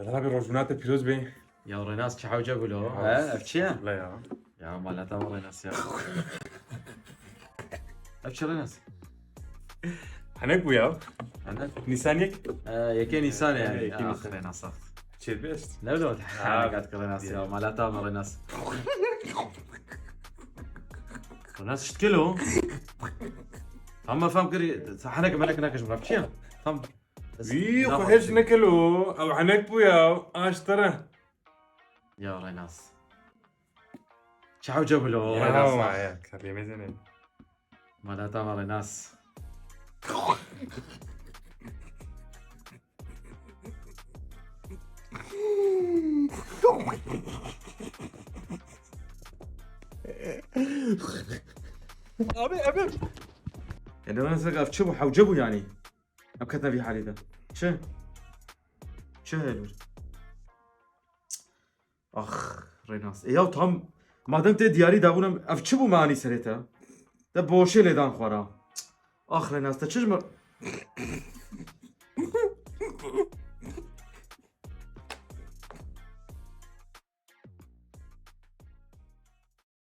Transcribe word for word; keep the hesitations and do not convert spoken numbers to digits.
Rabî rojbûna te pîroz be. Ya Renas çi hewce bû lo? He, ev çi ye? La ya. Ya malata Renas ya. Ev çi Renas? Henek bû ya. Henek? Nîsan yek. Ee, yekê Nîsan yani. Yekê Ah Nîsan. Renas ah. Çêbest. Ne lo? Ha, Henek at Renas ya. Malata Renas. Renas ştkilo. Tamam fam kiri. Henek melek nakiş bırak. Çi ya? Tamam. Wî xwe hêj nekelo. Ew henek bû ya. Aştara. Ya Renas. Çi hewce bû lo? Ya Renas. ma ya. Kalê mezene. Malata Renas. Abi abi. Ya Renas ev çi bû? Hewce bû yani. Ev ketine vî halî de. Çi? Çi hêl bir? Ax Renas. E ya tam madem te diyarî dabûn em ev çi bû me anî serê te? Te boşê lêdan xwara. Ax Renas te çi ji me...